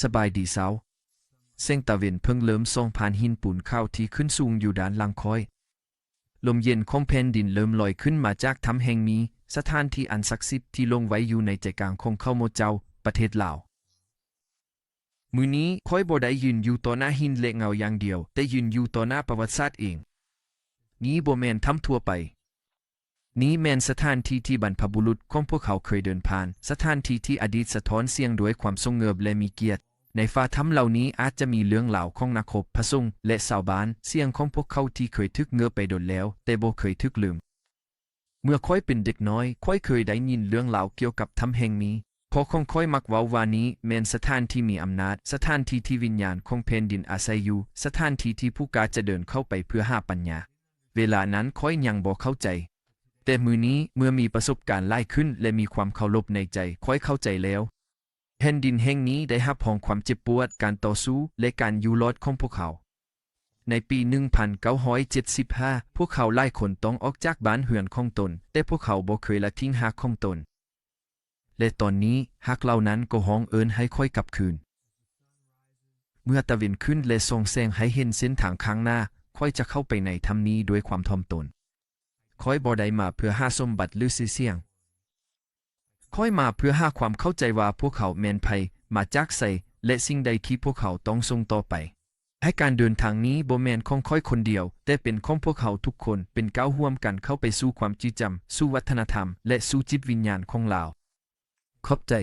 ສະບາຍດີເຊົ້າ. ແສງຕາເວັນເພິ່ງເລີ່ມສ່ອງຜ່ານຫີນປູນຂາວທີ່ຂຶ້ນສູງຢູ່ດ້ານຫຼັງຂ້ອຍ. ລົມເຢັນຂອງແຜ່ນດິນເລີ່ມລອຍຂຶ້ນມາຈາກຖ້ຳແຫ່ງນີ້, ສະຖານທີ່ອັນສັກສິດທີ່ຫຼົງໄວ້ຢູ່ໃນໃຈກາງຂອງເຜົ່າມົ້ງເຈົ້າ, ປະເທດລາວ. ມື້ນີ້ຂ້ອຍບໍ່ໄດ້ຢືນຢູ່ຕໍ່ໜ້າຫີນ ແລະ ເງົາຢ່າງດຽວ, ແຕ່ຢືນຢູ່ຕໍ່ໜ້າປະຫວັດສາດເອງ. ນີ້ບໍ່ແມ່ນຖ້ຳທົ່ວໄປ. ນີ້ແມ່ນສະຖານທີ່ທີ່ບັນພະບຸລຸດຂອງພວກເຮົາເຄີຍເດີນຜ່ານ, ສະຖານທີ່ທີ່ອະດີດສະທ້ອນສຽງດ້ວຍຄວາມສົງບ ແລະ ມີກຽດ. ໃນຝາຖ້ຳເຫຼົ່ານີ້ອາດຈະມີເລື່ອງລາວຂອງນັກຮົບ, ພະສົງ ແລະ ຊາວບ້ານ, ສຽງຂອງພວກເຂົາທີ່ເຄີຍຖືກເງີບໄປດົນແລ້ວ, ແຕ່ບໍ່ເຄີຍຖືກລືມ. ເມື່ອຂ້ອຍເປັນເດັກນ້ອຍ, ຂ້ອຍເຄີຍໄດ້ຍິນເລື່ອງລາວກ່ຽວກັບຖ້ຳແຫ່ງນີ້. ພໍ່ຂອງຂ້ອຍມັກເວົ້າວ່ານີ້ແມ່ນສະຖານທີ່ມີອຳນາດ, ສະຖານທີ່ທີ່ວິນຍານຂອງແຜ່ນດິນອາໄສຢູ່, ສະຖານທີ່ທີ່ຜູ້ກ້າຈະເດີນເຂົ້າໄປເພື່ອຫາປັນຍາ. ເວລານັ້ນຂ້ອຍຍັງບໍ່ເຂົ້າໃຈ, ແຕ່ມື້ນີ້ເມື່ອມີປະສົບການຫຼາຍຂຶ້ນ ແລະ ມີຄວາມເຄົາລົບໃນໃຈ, ຂ້ອຍເຂົ້າໃຈແລ້ວ. ແຜ່ນດິນແຫ່ງນີ້ໄດ້ຮັບຮອງຄວາມເຈັບປວດ, ການຕໍ່ສູ້ ແລະ ການຢູ່ລອດຂອງພວກເຮົາ. ໃນປີໜຶ່ງພັນເກົ້າຮ້ອຍເຈັດສິບຫ້າ ພວກເຮົາຫຼາຍຄົນຕ້ອງອອກຈາກບ້ານເຮືອນຂອງຕົນ, ແຕ່ພວກເຮົາບໍ່ເຄີຍລະຖິ້ມຮາກຂອງຕົນ. ແລະ ຕອນນີ້ຮາກເຫຼົ່ານັ້ນກໍຮ້ອງເອີ້ນໃຫ້ຂ້ອຍກັບຄືນ. ເມື່ອຕາເວັນຂຶ້ນ ແລະ ສ່ອງແສງໃຫ້ເຫັນເສັ້ນທາງຂ້າງໜ້າ, ຂ້ອຍຈະເຂົ້າໄປໃນຖ້ຳນີ້ດ້ວຍຄວາມຖ່ອມຕົນ. ຂ້ອຍບໍ່ໄດ້ມາເພື່ອຫາສົມບັດ ຫຼື ຊື່ສຽງ. ຂ້ອຍມາເພື່ອຫາຄວາມເຂົ້າໃຈວ່າພວກເຮົາແມ່ນໃຜ, ມາຈາກໃສ ແລະ ສິ່ງໃດທີ່ພວກເຮົາຕ້ອງສົ່ງຕໍ່ໄປ. ໃຫ້ການເດີນທາງນີ້ບໍ່ແມ່ນຂອງຂ້ອຍຄົນດຽວ, ແຕ່ເປັນຂອງພວກເຮົາທຸກຄົນ, ເປັນກ້າວຮ່ວມກັນເຂົ້າໄປສູ່ຄວາມຈິດຈຳ, ສູ່ວັດທະນະທຳ ແລະ ສູ່ຈິດວິນຍານຂອງລາວ. ຂອບໃຈ.